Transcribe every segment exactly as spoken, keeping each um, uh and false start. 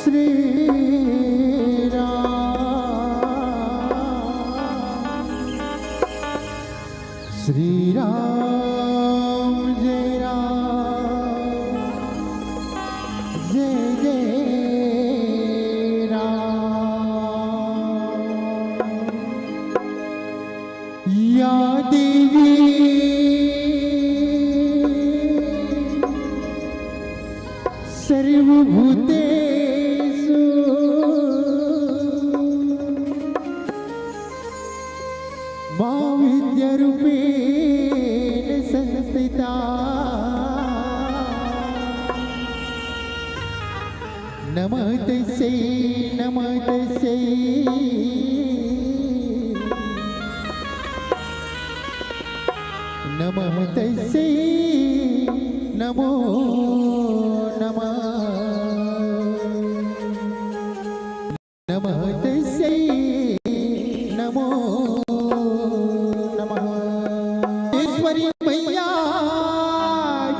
श्री राम, श्री राम, जय राम, जय जय राम। या देवी सर्वभूतेषु मां विद्यारूपेण संस्थिता। नमः तस्यै, नमः तस्यै, नमः तस्यै, नमो नमः। नमः तस्यै, नमो नमः। ईश्वरी मैया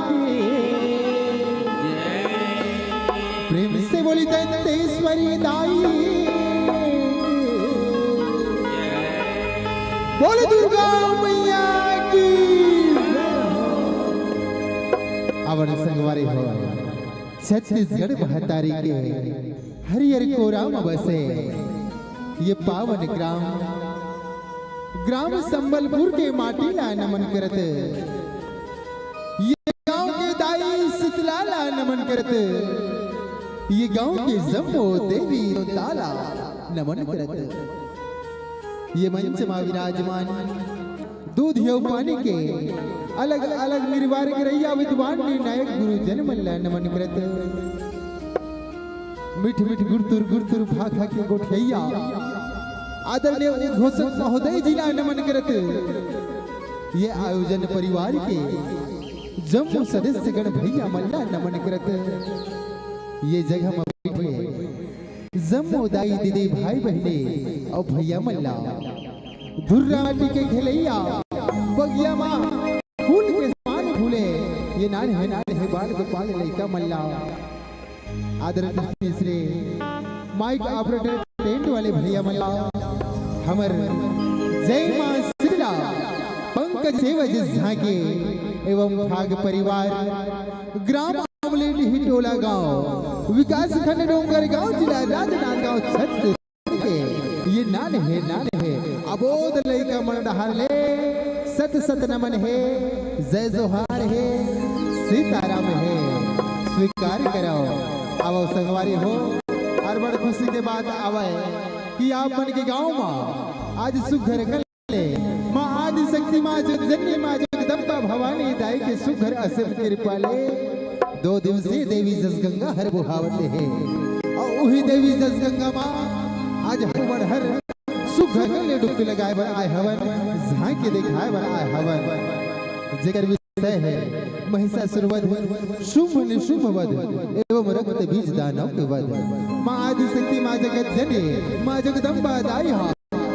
की। प्रेम से बोली दंतेश्वरी दाई। बोल दुर्गा मैया की। अवर संगवारी हो, छत्तीसगढ़ महतारी के हरियर कोरा म बसे ये पावन ग्राम, ग्राम संबलपुर के माटी ला नमन करत, ये गांव के दाई शीतला ला नमन करत, ये गांव के जम्मो देवी ताला नमन करत, ये मंच मा विराजमान दूध अउ पानी के अलग-अलग निर्वार करइया विद्वान निर्णायक गुरुजन मन ला नमन करत, मिठ मिठ गुरतुर गुरतुर भाखा के गोठिया आदरणीय उद्घोषक महोदय जी ला नमन करत, ये आयोजन परिवार के जम्मो सदस्य गण भैया मन ला नमन करत, ये जगह म बैठे जम्मो दाई दीदी भाई बहिनी अउ भैया मन ला धुर्रा माटी के खेलैया बगिया मा फूल के समान फूले ये नान्हे नान्हे बाल गोपाल लइका मन ला आदरणीय श्री माइक ऑपरेटर टेंट वाले भैया मन ला हमर जय मां शीतला पंकज सेवज झांके एवं फाग परिवार ग्राम अमलेडीह टोला गांव विकास खंड डोंगरगांव जिला राजनांदगांव छत्तीसगढ़ के ये नान्हे नान्हे अबोध लइका मन डहार ले सत सत नमन हे, जय जोहार हे, सीताराम हे, स्वीकार करव। आवव संगवारी हो, अउ बड़ खुशी के बात आवय कि आप मन के गांव मा आज सुघर कल ले मां आदिशक्ति, मां जगजननी, मां जगदम्बा भवानी दाई के सुघर असीम कृपा ले दो दिवसीय देवी जसगंगा हर बोहावत हे। अउ उही देवी जसगंगा मा आज हमन हर सुघर ले डुबकी लगाए बर आए हवन, झांकी दिखाए बर आए हवन, जेकर विषय हे महिषासुर वध, शुंभ निशुंभ वध एवं रक्त बीज दानव के वध। मां आदिशक्ति, मां जगत जननी, मां जगदम्बा दाई हा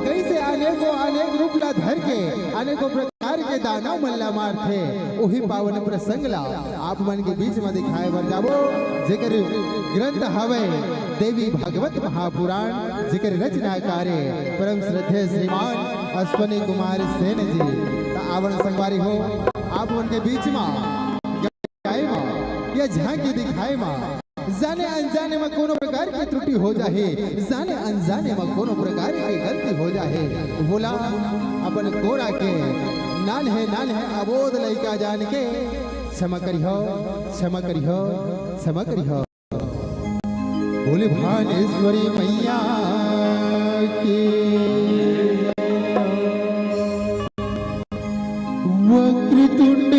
कइसे अनेकों अनेक रूप ला धर के अनेकों प्रकार के दानव मन ला मारथे, उही पावन प्रसंग ला आप मन के बीच म दिखाए बर जाबो, जेकर ग्रंथ हवय देवी भागवत महापुराण, जेकर रचनाकार हे परम श्रद्धेय श्रीमान अश्वनी कुमार सेन जी। त आवव संगवारी हो, आप मन के बीच म गाए म या झांकी दिखाए म जाने अनजाने म कोनो प्रकार के त्रुटि हो जाहे, जाने अनजाने म कोनो प्रकार के गलती हो जाहे, वोला अपन कोरा के नान्हे नान्हे अबोध लइका जान के क्षमा करिहो, क्षमा करिहो, क्षमा करिहो। बोले भानेश्वरी मैया की। वक्रतुंड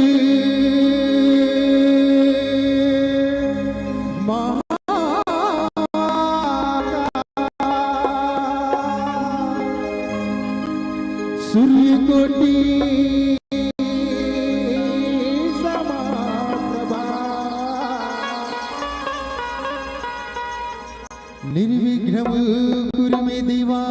महा सूर्यकोटि समाप्रभा। निर्विघ्नं कुरु मे देवा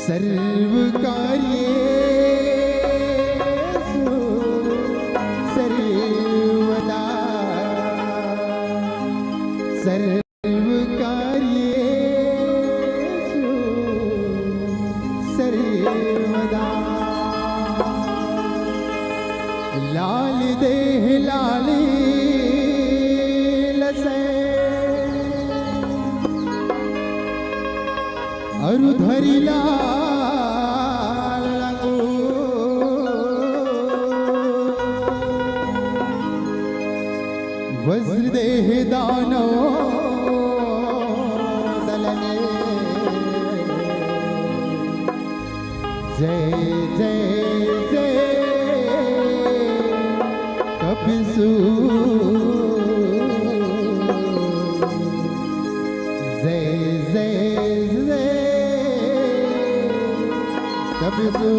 सर्वकार्येषु सर्व लाल देह लाल लसै अरु धरि लाल लंगो। वज्र देह दानव दलने। जय जय जय कपिसु। जय जय जय कपिसु।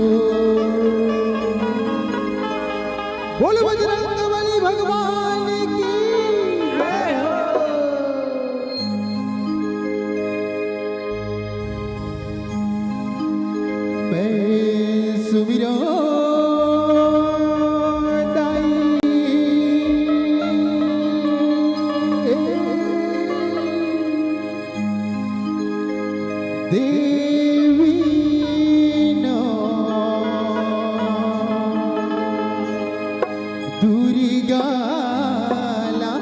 बोलो बजरंग बली भगवान की जय हो। मैं सुमिरो दाई देवी नौ दुर्गा ला।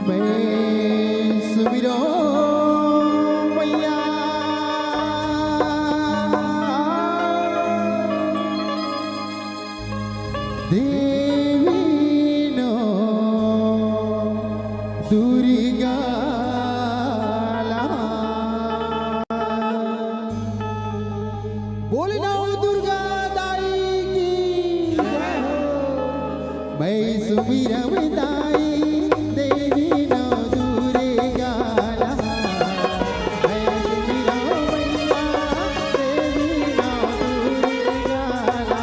मैं सुमिरो मैया देवी नौ दुर्गा ला। बोल नौ दुर्गा दाई की जय हो। मैं सुमिरव दाई देवी नौ दुर्गा ला। मैं सुमिरव मैया देवी नौ दुर्गा ला।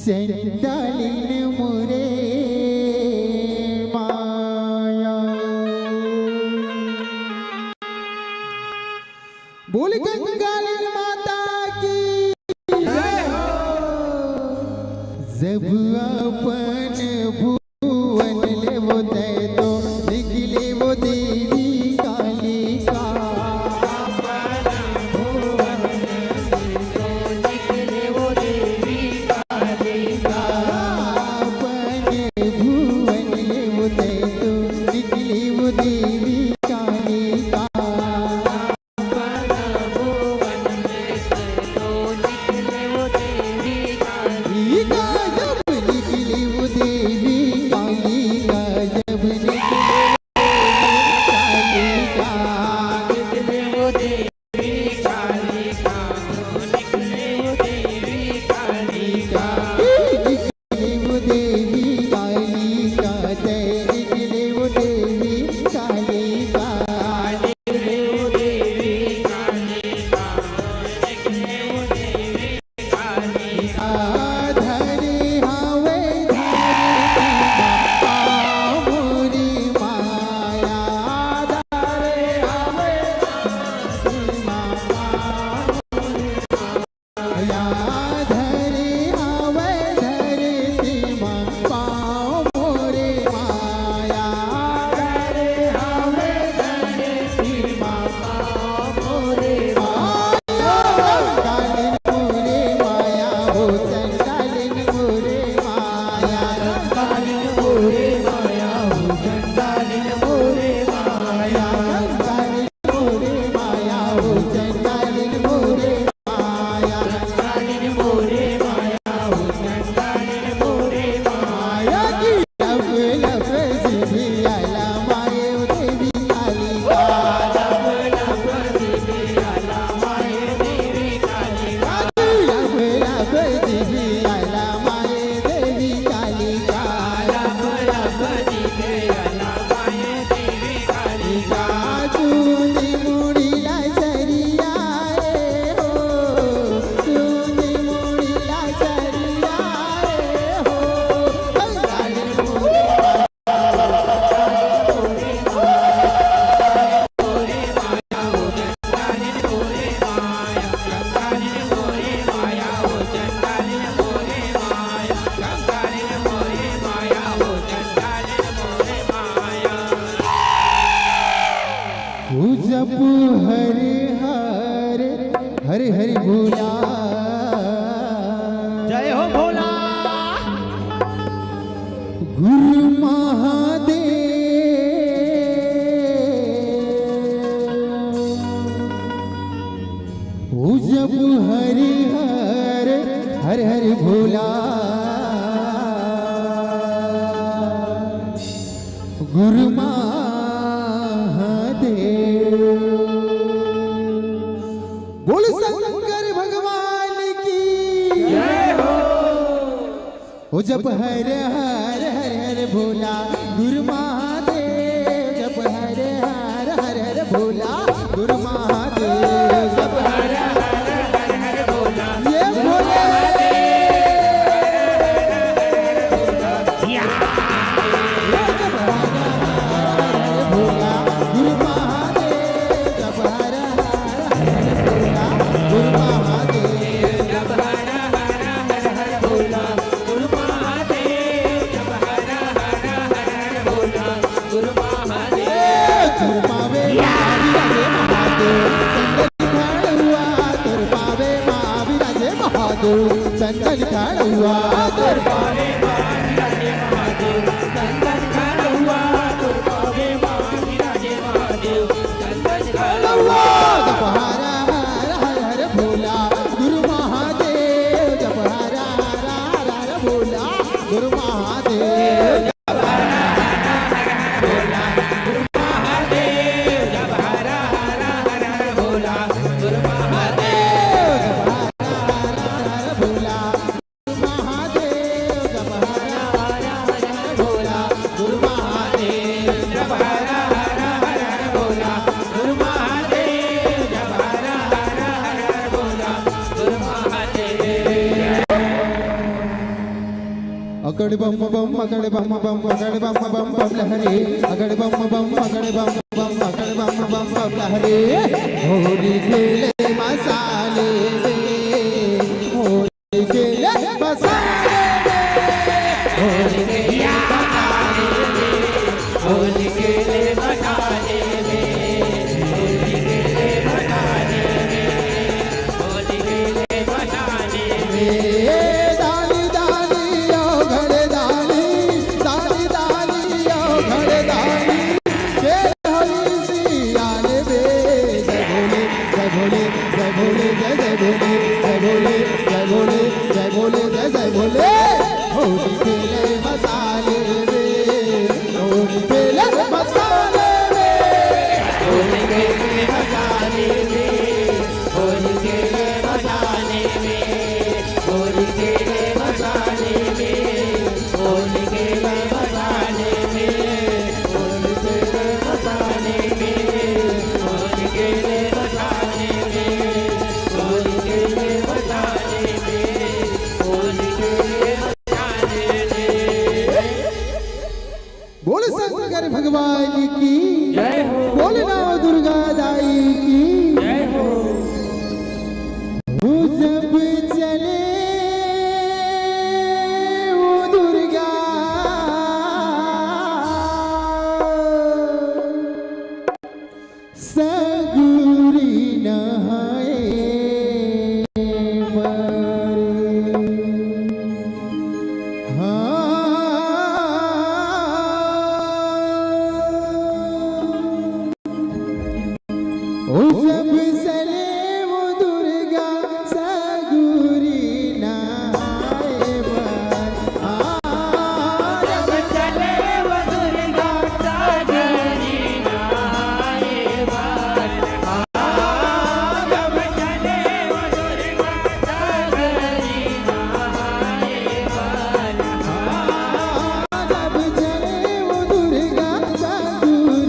संतालिन मोरे माया। बोल कंकालिन माता की। जब अपन भुवन लेवो तै तो निकले वो देवी कालिका। अपन भुवन लेवो तै तो निकले वो देवी कालिका। कालिका जब निकली वो देवी, कालिका जब निकली वो देवी, कालिका निकली वो देवी, कालिका निकली वो देवी, कालिका। निकले वो देवी कालिका, जय निकले वो देवी कालिका। निकले वो देवी कालिका, निकले वो देवी कालिका। धरे हवे धरती मा पाँव मोरी माया, धरे हवे धरती मा पाँव मोरी माया। या धरे हवे धरती मा पाँव मोरे माया। धरे हवे धरती मा पाँव मोरे माया। कंकालिन मोरे माया हो, कंकालिन मोरे माया। कंकालिन मोरे माया हो, कंकालिन मोरे माया। कंकालिन मोरे माया हो, कंकालिन मोरे माया। कंकालिन मोरे माया हो, कंकालिन मोरे माया। की लप लप जिभिया लमाए देवी कालिका। लप लप जिभिया लमाए देवी कालिका। की लप लप जिभिया लमाए देवी कालिका। लप लप जिभिया लमाए देवी कालिका। चूंदी मुड़ी ला सरिया रे हो, चूंदी मुड़ी ला सरिया रे हो। कंकालिन मोरे माया हो, कंकालिन मोरे माया हो, कंकालिन मोरे माया, कंकालिन मोरे माया हो, कंकालिन मोरे माया, कंकालिन मोरे माया हो, कंकालिन मोरे माया। ओ जप हरे हरे, हरे हरे भोला। जय हो भोला। गुरु महादेव। ओ जप हरे हरे, हरे हरे भोला। गुरु महादेव। बोल शंकर भगवान की। जय हो। ओ जप हरे हरे, हरे हरे भोला गुरु महादेव। जप हरे हरे, हरे हरे भोला गुरु महादेव। जप हरे हरे, हरे हरे भोला। ये भोले। भोला गुरु महादेव, जप हर हर हर हर भोला गुरु महादेव। जप हर हर हर हर भोला गुरु महादेव, जप हर हर हर हर भोला गुरु महादेव। गुरु पावे महावीर रे महादेव, संगत खड़ा हुआ, गुरु पावे महावीर रे महादेव। चंदन खड़ुआ तोर पावे महावीर रे महादेव, चंदन खड़ुआ तोर पावे महावीर रे महादेव, चंदन खड़ुआ। जप हर हर हर हर भोला गुरु महादेव, जप हर हर हर हर भोला गुरु महादेव। अगड़ बम बम, अगड़ बम बम, अगड़ बम बम बम लहरे, अगड़ बम बम, अगड़ बम बम, अगड़ बम बम बम लहरे। होली खेले मसाले में, होली खेले मसाले में, होली खेले मसाले में, होली खेले मसाले में, होली खेले मसाले में, होली खेले मसाले में। ए दानी दानी ओ घड़े दानी, दानी दानी ओ घड़े दानी, खेल होली सियाने में। जय भोले, जय भोले, जय भोले, जय जय भोले, जय भोले, जय भोले, जय भोले, जय जय भोले। होली खेले मसाले में, होली खेले मसाले में, होली खेले मसाले में, होली खेले मसाले में, होली खेले मसाले में, होली खेले मसाले में, होली खेले मसाले में, होली खेले मसाले में, होली खेले मसाले में, होली खेले मसाले में। बोल शंकर भगवान की जय हो। बोल नव दुर्गा दाई की जय हो। वो जब चले वो दुर्गा, सगुरी नहाए बर। हाँ। ओ जब चले वो दुर्गा सगुरी नहाए बर। हाँ, जब चले वो दुर्गा सगुरी नहाए बर। हाँ, जब चले वो दुर्गा सगुरी नहाए बर। हाँ, जब चले वो दुर्गा सगुरी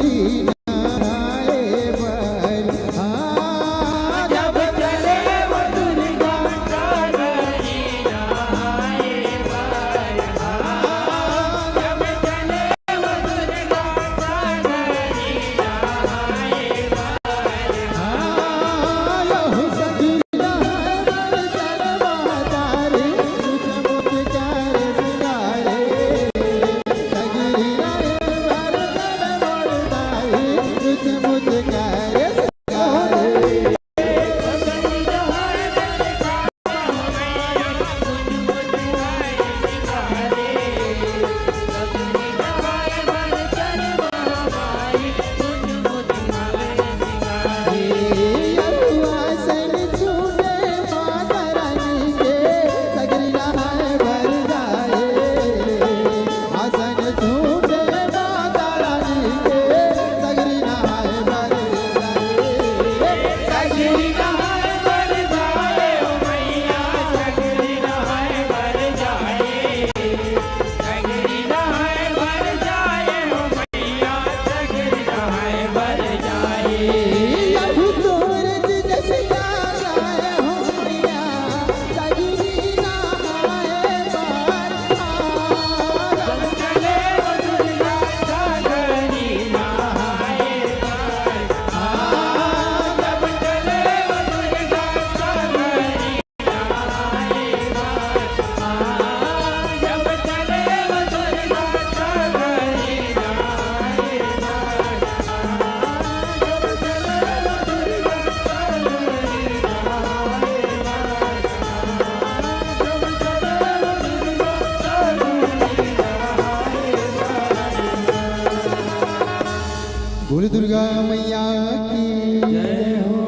बोल दुर्गा मैया की जय हो।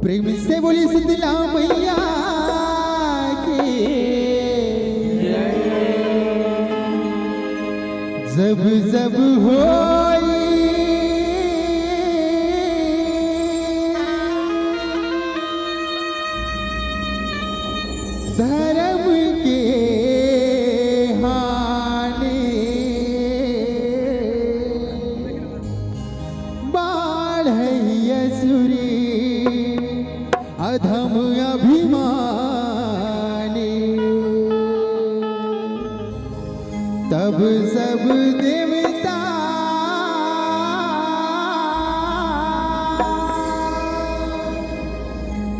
प्रेम से बोली शीतला मैया की। जब जब होई धर्म के हानि, बाढ़ई असुरी अधम अभिमानी। तब सब देवता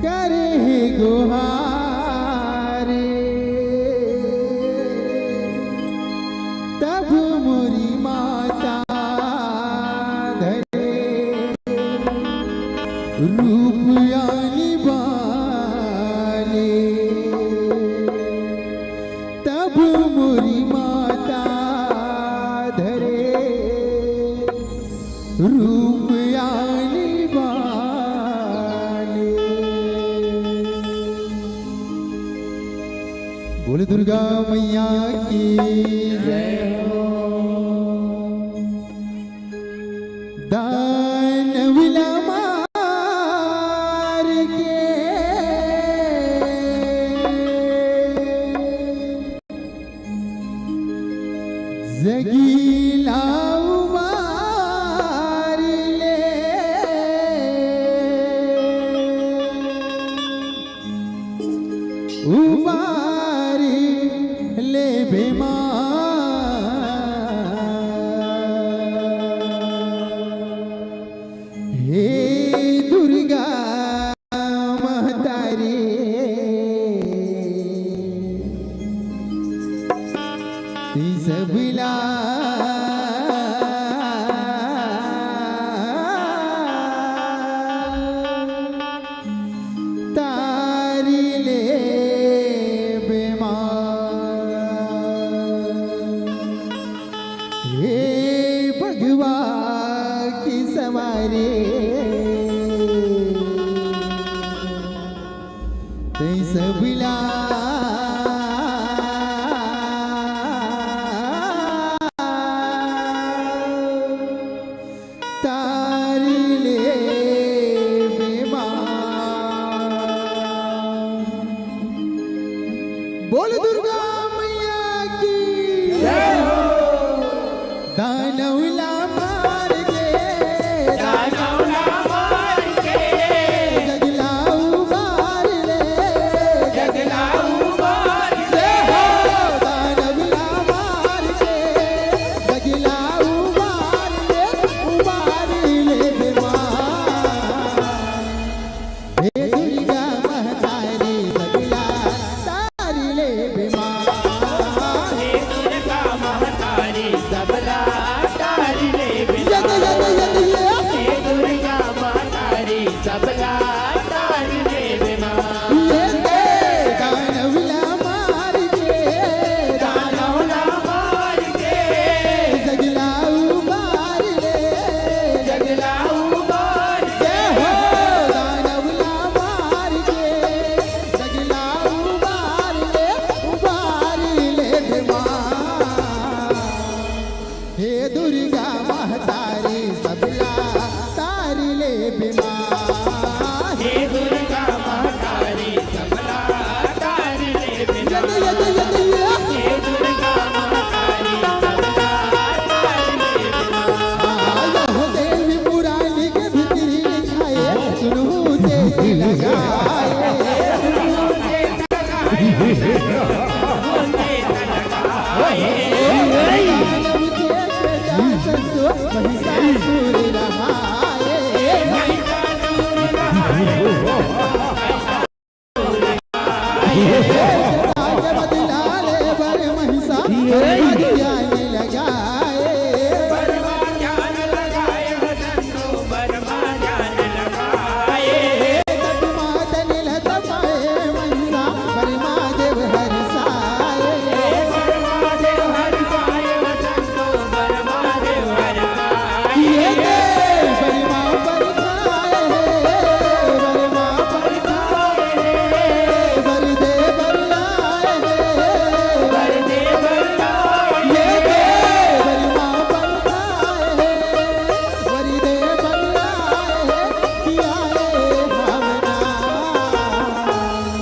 करे हे गोहार। तब मोरी माता धरे रूप आनी बाने। तब मोरी माता धरे रूप आनी बाने। बोल दुर्गा मैया की जय हो। दानव ला मार के जगीला उबार ले। उबार लेबे माँ। हे दुर्गा महतारी, तैं सबला तारी लेबे माँ। हे बघवा के सवारी, तैं सबला तारी लेबे माँ। बोल दुर्गा मैया की जय हो। दानव ला मार के, दानव ला मार के, जगला उबार ले, जगला उबार ले। जय हो। दानव ला मार के, जगला उबार ले, उबार लेबे माँ। हे दुर्गा महतारी सबला तारी लेबे माँ। हे दुर्गा महतारी सबला तारी लेबे माँ। यद, यद, यद, यद। हे दुर्गा महतारी सबला तारी लेबे माँ। ये के दानव ला मार के, दानव ला मार के, जगला उबार ले, जगला उबार ले। हो दानव ला मार के, जगला उबार ले, उबार लेबे माँ। हे दुर्गा महतारी सबला तारी लेबे माँ। हे दुर्गा महतारी सबला तारी लेबे माँ। यद, यद, यद, यद। हे दुर्गा महतारी सबला तारी लेबे माँ। आयो हो देवी पुरानी के भीतरी लिखाए, सुनहु तेज लगाए।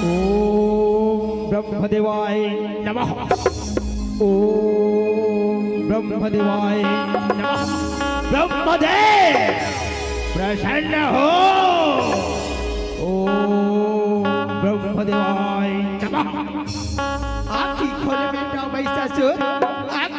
ओम ब्रह्मदेवाय नमः। ओम ब्रह्मदेवाय नमः। ब्रह्मदेव प्रसन्न हो। ओम ब्रह्मदेवाय नमः। आँखी खोल बेटा महिषासुर, आँखी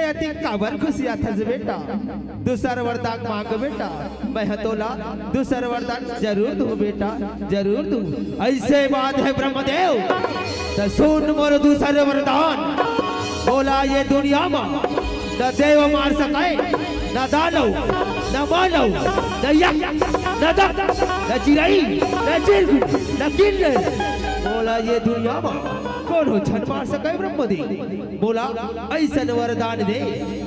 तैं अतिक काबर खुसियाथस बेटा? दूसर वरदान मांग बेटा, मैं ह तोला दूसर वरदान जरूर दूं बेटा, जरूर दूं। अइसे बात हे ब्रह्मदेव, त सुन मोर दूसर वरदान। मोला ये दुनिया म न देव मार सकय, न दानव, न मानव, न यक्ष, न दंत, न चिरई, न चिरगुन, न किन्नर। मोला ये दुनिया म कोनो झन मार सकय ब्रह्मदेव। मोला अइसन वरदान दे,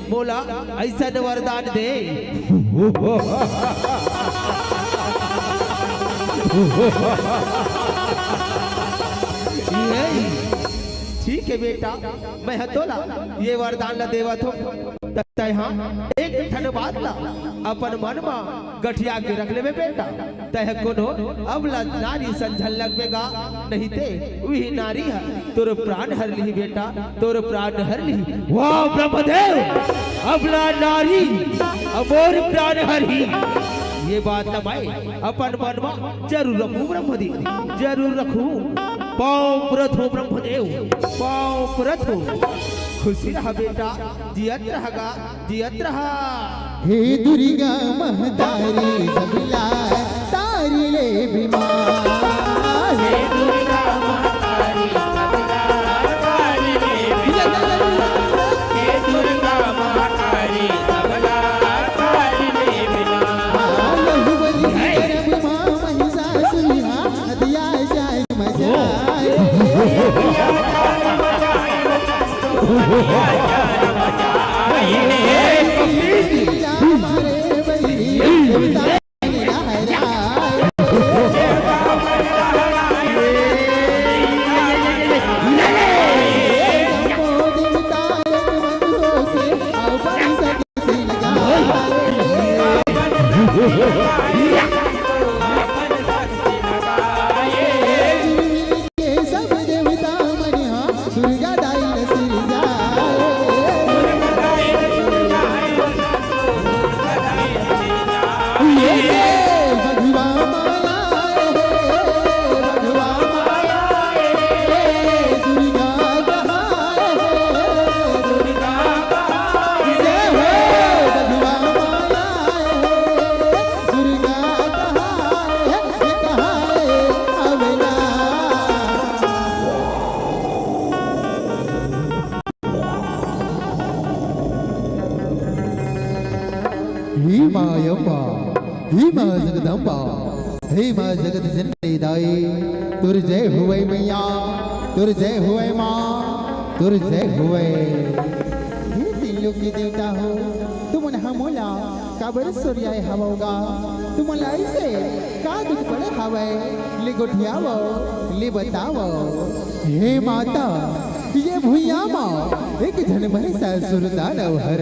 मोला अइसन वरदान दे। ये, ठीक हे बेटा, मैं ह तोला ये वरदान ला देवत हों। त तैं ह एक ठन बात ला अपन मन म गठिया के रख लेबे बेटा। तैं ह कोनो अबला नारी सन झन लगबे गा, नहीं ते उही नारी ह तोर प्राण हर लिही बेटा, तोर प्राण हर लिही। वाह ब्रह्मदेव, अबला नारी अ मोर प्राण हरही। ये बात ल मैं अपन मन म जरूर रखहूं ब्रह्मदेव, जरूर रखहूं। पांव परत हों ब्रह्मदेव, पांव परत हों। खुशी रह बेटा, जियत रह गा, जियत रहा। हे दुर्गा महतारी सबला तारी ले बीमार। हे दुर्गा महतारी सबला तारी ले बीमार। हे दुर्गा महतारी सबला तारी ले बीमार। आ, लहुबली करब मां महिषासुर हा, दिया जाए मजा। हे माँ अम्बा, हे माँ जगदम्बा, हे माँ जगत जननी दाई, तोर जय होवय मैया, तोर जय होवय माँ, तोर जय होवय। हे तीन लोक के देवता हो, तुमन ह मोला काबर सोरियाए हवव गा? तुमन ला अइसे का दुख पड़े हवय? ले गोठियावव, ले बतावव। हे माता, ये भुइयां म एक झन महिषासुर दानव हर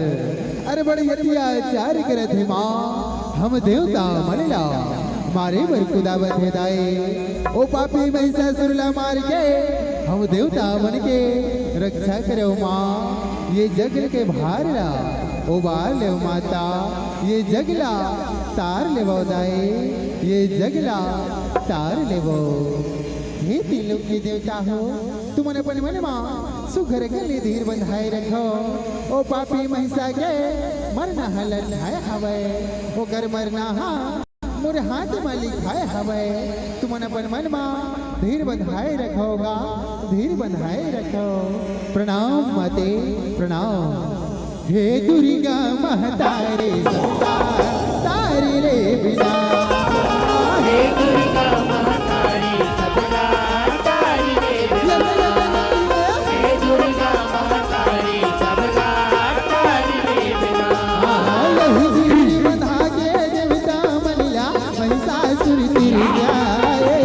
अरे बड़े अत्याचार करत हे माँ। हम देवता मन ला मारे बर कुदावत हे दाई। ओ पापी महिषासुर ला मार के हम देवता मन के रक्षा करेव माँ। ये जग के भार ला उबार लेव माता, ये जग ला तार लेवो दाई, ये जग ला तार लेवो। हे तीन लोक के देवता हो, तुमन अपन मन मा सुघर के ले धीर बंधाए रखो। ओ पापी महिषा के मरना ह लंधाए हवय, ओकर मरना ह मोर हाथ मा लिखाए हवय। तुमन अपन मन मा धीर बंधाए रखो गा, धीर बंधाए रखो। प्रणाम माते, प्रणाम। हे दुर्गा महतारी, तारी रे बिना। हे दुर्गा महतारी, सबला तारी रे बिना। हे दुर्गा महतारी, सबला तारी रे बिना। आ, लहू गिरी बंधा के देवता मन ला महिषासुर तीर जाए।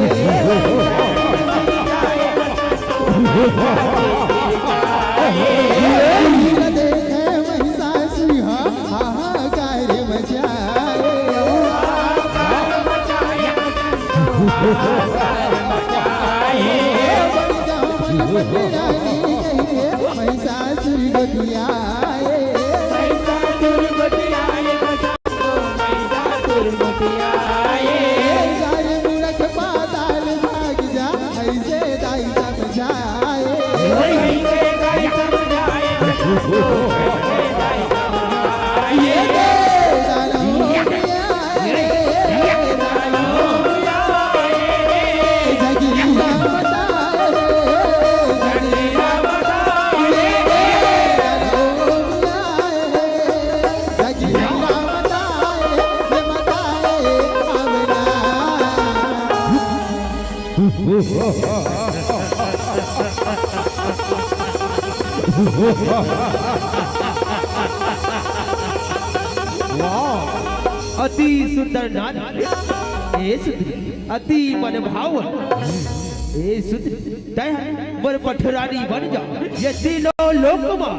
देखे महिषासुर हा हाहाकार मचाए। महिषासुर गोठियाए। सारे मूरख पाताल भाग जा, ऐसे दाई समझाए। ये दानव वाह, अति सुंदर नारी। ए सुंदरी, अति मन भावन। ए सुंदरी, तैं मोर पठरानी बन जा। ये तीनों लोक मा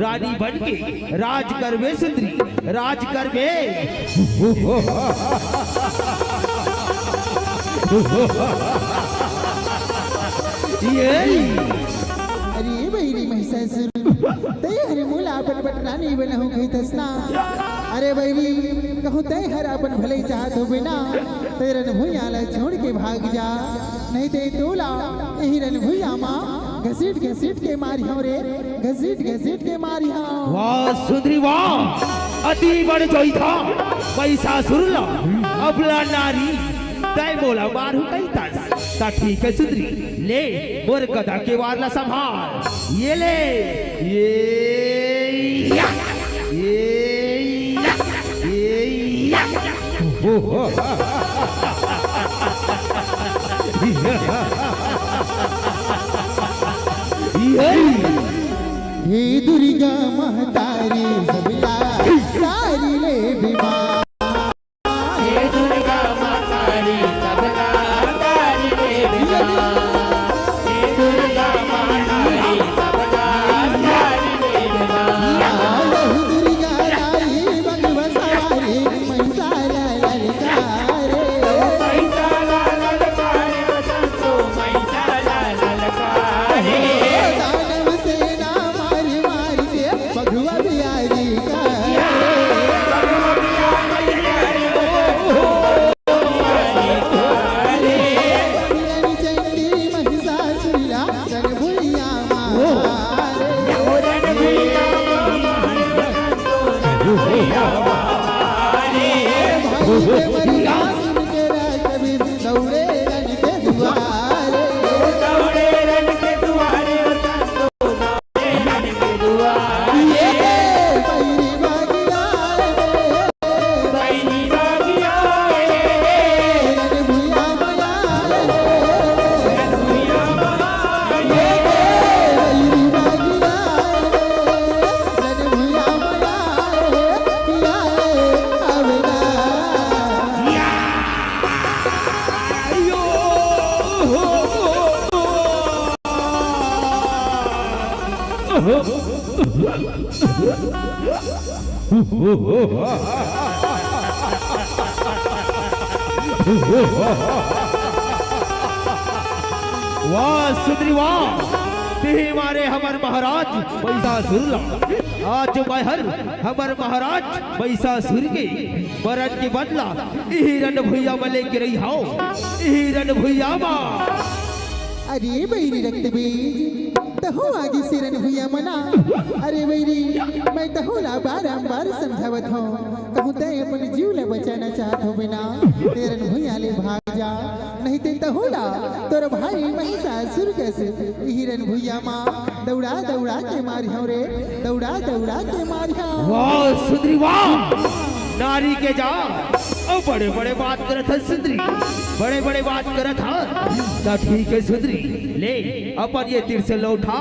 रानी बन के राज करबे सुंदरी, राज करबे। ये अरे बहिरी महिषासुर, तैं हर मोला अपन पठरानी बनाहूं कहिथस ना। अरे बहिरी, कहूं तैं हर अपन भलई चाहत होबे ना, त ए रणभुइयां ला छोड़ के भाग जा, नहीं त ए तोला एही रणभुइयां मा घसीट घसीट के मारिहंव रे, घसीट घसीट के मारिहंव। वाह सुंदरी वाह, अति बड़ जोइथा महिषासुर ला, अबला नारी, तैं मोला मारहूं कहिथस। त ठीक हे सुंदरी, ले मोर गदा के वार ला संभाल। ये ले, ये या, ये या, ये या। ये। हे दुर्गा महतारी सबला तारी ले बीमार। हे दुर्गा महतारी सबला तारी रे बिना। हे दुर्गा महतारी सबला तारी रे बिना। दुर्गा तारी बघवा सवारी, महिषाला ललकारे। महिषाला ललकारे, संतो महिषाला ललकारे। दानव सेना मारी मारी के बघवा बिहारी का। वाह सुंदरी वाह, तिही मारे हमर महाराज महिषासुर ला। आज मैहर हमर महाराज महिषासुर के मरन के बदला इही रन भुइयां म लेके रहिहौं, इही रन भुइयां म। अरे बइरी रक्तबीज, तहूं आगे से रन भुइयां म ना। अरे बइरी, मैं तहूं ला बारंबार समझावत हौं, कहूं तैं अपन जीव ला बचाना चाहत हौं बिना, ए रन भुइयां ले भाग जा, नहीं ते तहूं ला तोर भाई महिषासुर कस इही रन भुइयां म दउड़ा दउड़ा के मारिहौं रे, दउड़ा दउड़ा के मारिहौं। वाह सुंदरी वाह, नारी के जा, अउ बड़े बड़े बात करत हस सुंदरी, बड़े बड़े बात करत हस। त ठीक हे सुंदरी, ले अपन ये त्रिशूल ल उठा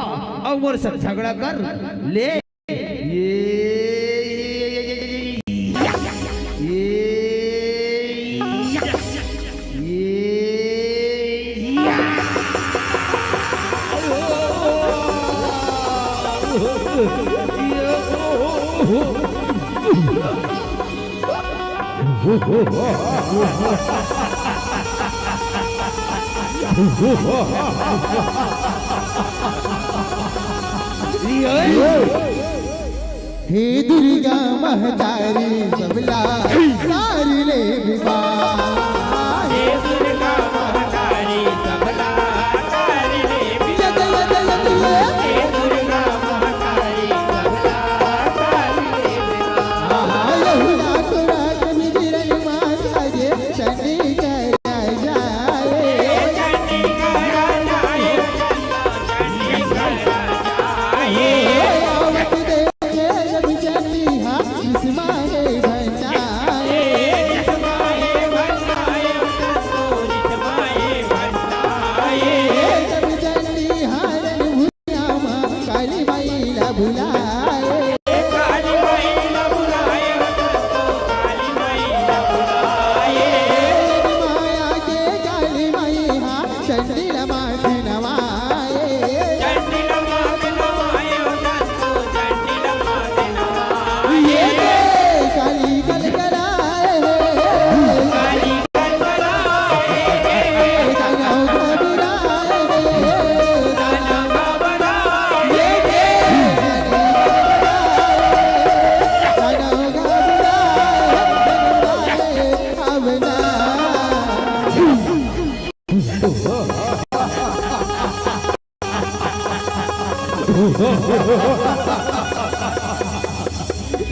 अउ मोर संग झगड़ा कर, ले। ये, ये, ये, ये, ये, ये, ये, ये, ये, हे दुर्गा महतारी सबला तारी ले बीमार। हे दुर्गा महतारी सबला तारी ले बीमार। हे दुर्गा महतारी सबला तारी ले बीमार। आहा, यहू रात रात में बिरन माता जे चंडी कर काली माई ला बुलाए। काली माई ला बुलाए, काली माई ला बुलाए। माया के काली माई हा चंडी ला माथ नवाए। चंडी ला माथ नवाए, ओ संतो चंडी ला माथ नवाए। ये काली कलकलाए। काली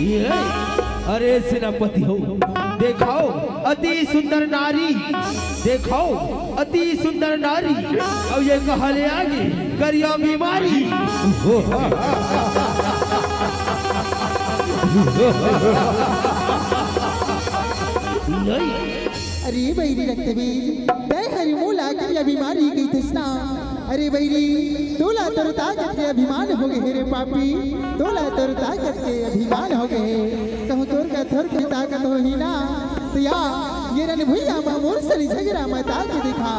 ये, अरे सेनापति हो, देखव, अति सुंदर नारी, देखव, अति सुंदर नारी, अउ ये कहा ले आगे करिया बीमारी। ये, अरे बइरी रक्तबीज, तैं हर मोला करिया बीमारी कहिथस ना। अरे बइरी, तोला तोर ताकत के अभिमान हो गे हे रे पापी, तोला तोर ताकत के अभिमान हो गे हे। कहूं तोर का थोर के ताकत होही ना, त या ये रन भुइयां म मोर सरी झगरा म ताके दिखा।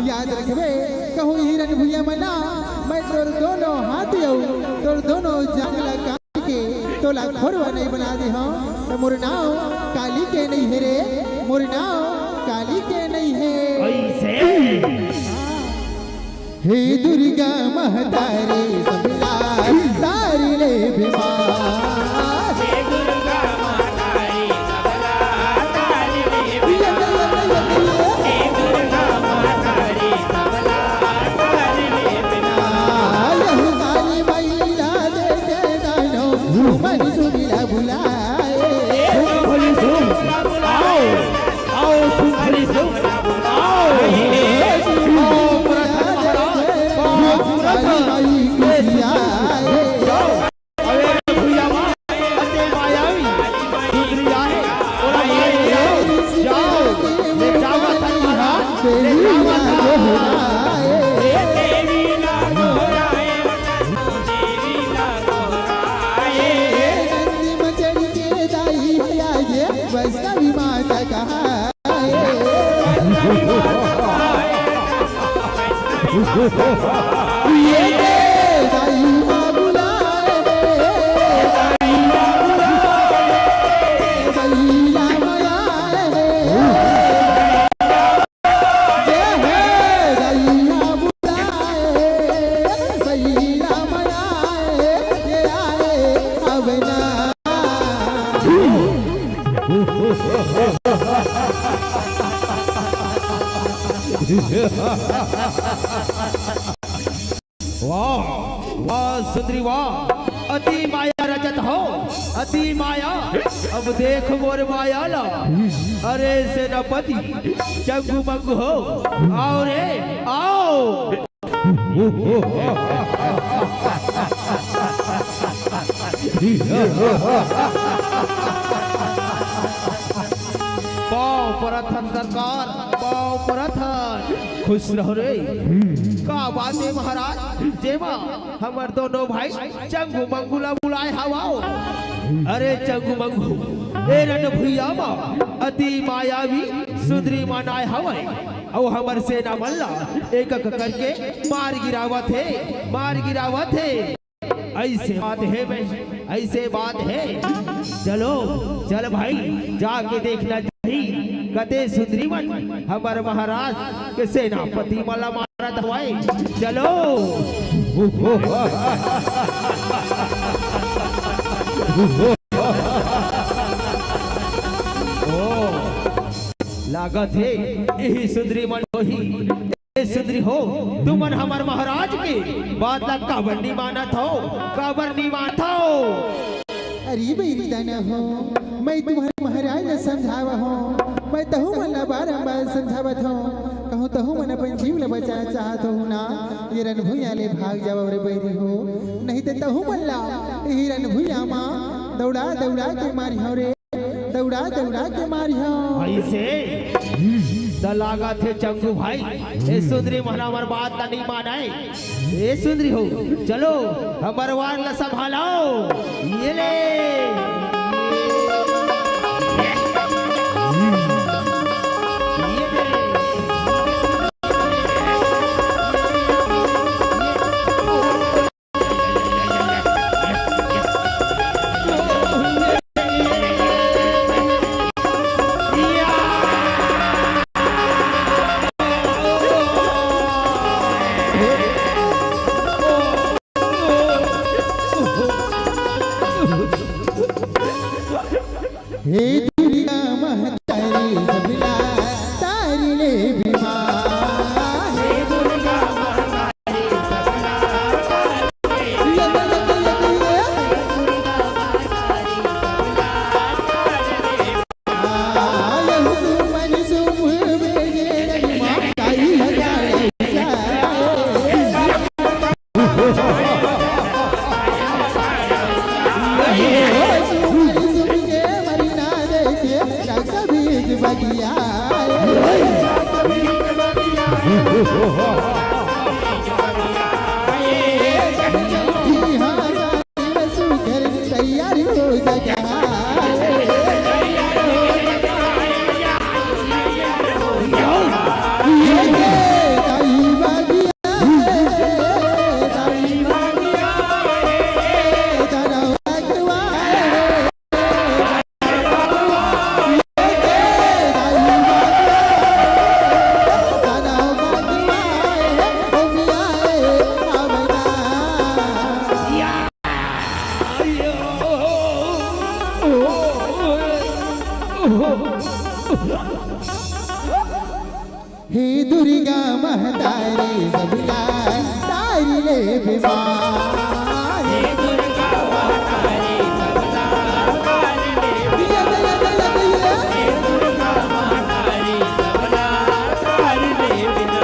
याद रखबे, कहूं इही रन भुइयां म ना, मैं तोर दोनों हाथ अउ तोर दोनों जांग ला के तोला खोरवा नइ बना देहंव, त मोर नांव काली के नइ हे रे, मोर नांव काली के नइ हे। अइसे? हे दुर्गा महतारी सबला तारी ले बीमार। हे दुर्गा महतारी सबला तारी ले बीमार। हे दुर्गा महतारी सबला तारी ले बीमार। यहू काली माई ला देखे दानो, सुमन सुनीला बुलाए। सुमन सुनीला बुलाए। आओ, आओ, सुमन सुनीला बुलाए। आओ, आओ, व्रत हमारा, आओ, व्रत। जाओ। अरे भैया, अते मायावी सुंदरी आहे, ओला माई जाओ, जाओ, ले जावा था, ले जावा था। वैष्णवी माता कहा। वाह, वाह सुंदरी वाह, अति माया रचत हो, अति माया। अब देख मोर माया ला। अरे सेनापति चंगू मंगू हो, आओ रे, आओ। पाँव परत हन सरकार, पाँव परत हन। खुश रहो रे। का बात हे महाराज, जेमा हमर दोनों भाई चंगू मंगू ला बुलाए हवव। अरे चंगू मंगू, ए रण भुइयां म अति मायावी सुंदरी मन आए हवय, अउ हमर सेना मन ला एक-एक करके मार गिरावत हे, मार गिरावत हे। अइसे बात हे बे, अइसे बात हे। चलो, चल भाई, जाके देखना चाही, कते सुंदरी मन हमर महाराज के सेनापति मन ला मारत हवय। चलो। ओ, लागत हे, इही सुंदरी मन होही। ए सुंदरी हो, तुमन हमर महाराज के बात ला काबर नी मानत हो, काबर नी मानत हो? अरे बहिरी दाना हो, मैं तुम्हर महाराज ला समझावा हो, मैं तहू मन ला बारंबार समझावत हो, कहूँ तहू मन अपन जीव ला बचाना चाहत हो ना, ये रण भुइयां ले भाग जावव रे बहिरी हो, नहीं ते तहू मन ला ये रण भुइयां मा दौड़ा दौड़ा के मारिहंव रे। दौड़ा दौड़ा के मारिहंव। अइसे? त लागत हे चंगू भाई, ए सुंदरी मन हमर बात ला नइ मानय। ए सुंदरी हो, चलो, हमर वार ला संभालो। ये ले। ये ले। हे दुर्गा महतारी सबला तारी ले बीमार। हे दुर्गा महतारी सबला तारी ले बीमार। तैयारी हो जा। हे दुर्गा महतारी सबला तारी ले बीमार। हे दुर्गा महतारी सबला तारी ले बीमार।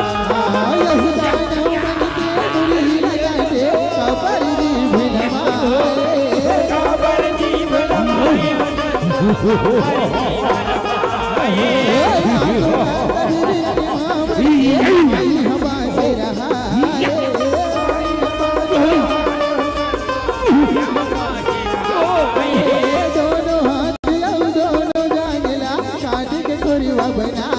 दोनों हाथ अउ दोनों जांघला काट के खोरवा बनाए।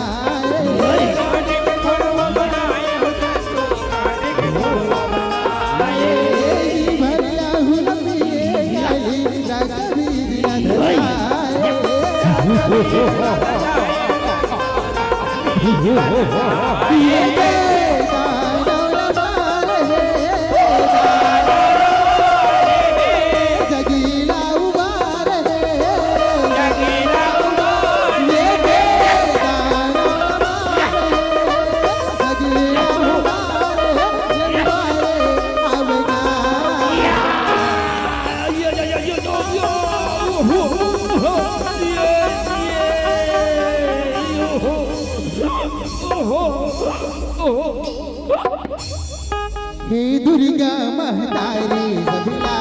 हे दुर्गा महतारी सबला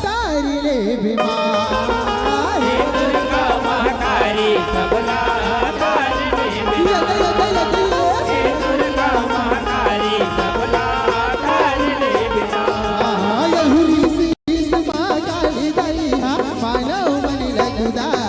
तारी ले बीमार। हे दुर्गा महतारी सबला तारी ले बीमार। हे दुर्गा महतारी सबला तारी ले बीमार। आहा, यहुरी शीश मा काली दाई हा, मानव मन लगुदाए।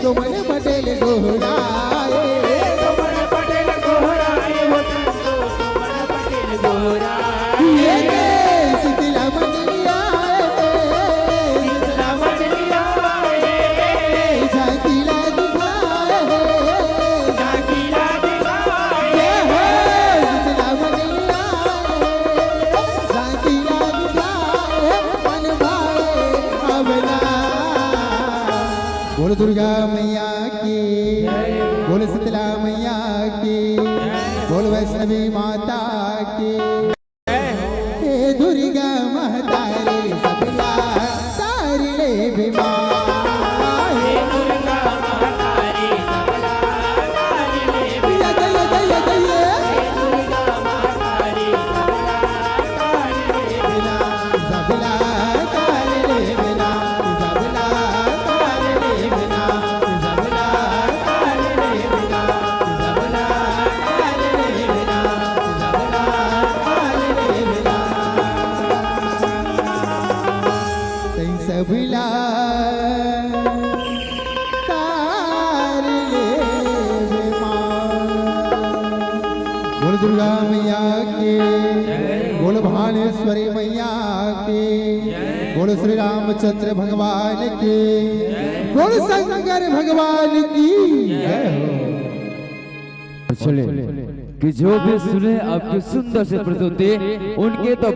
सुमन पटेल गोहराए। सुमन पटेल गोहराए, वो संतोष सुमन पटेल गोहराए। ये रे शीतला मंडलिया, शीतला मंडलिया, झांकीला दिखाए, झांकीला दिखाए। ये हो शीतला मंडलिया, झांकीला दिखाए, मन भाए अबला। बोल दुर्गा मैया की, बोल शीतला मैया की, बोल वैष्णवी माता की। हे दुर्गा महतारी सबला तारी ले बीमार। हे दुर्गा महतारी सबला तारी ले बीमार। जय, जय, जय, जय। हे दुर्गा महतारी सबला सबला तार लेबे माँ। बोल दुर्गा मैया की, बोल भानेश्वरी मैया की, बोल श्री रामचंद्र भगवान की, बोल शंकर भगवान की जय हो। चले कि जो भी सुने आपकी सुंदर सी प्रस्तुति, उनके तो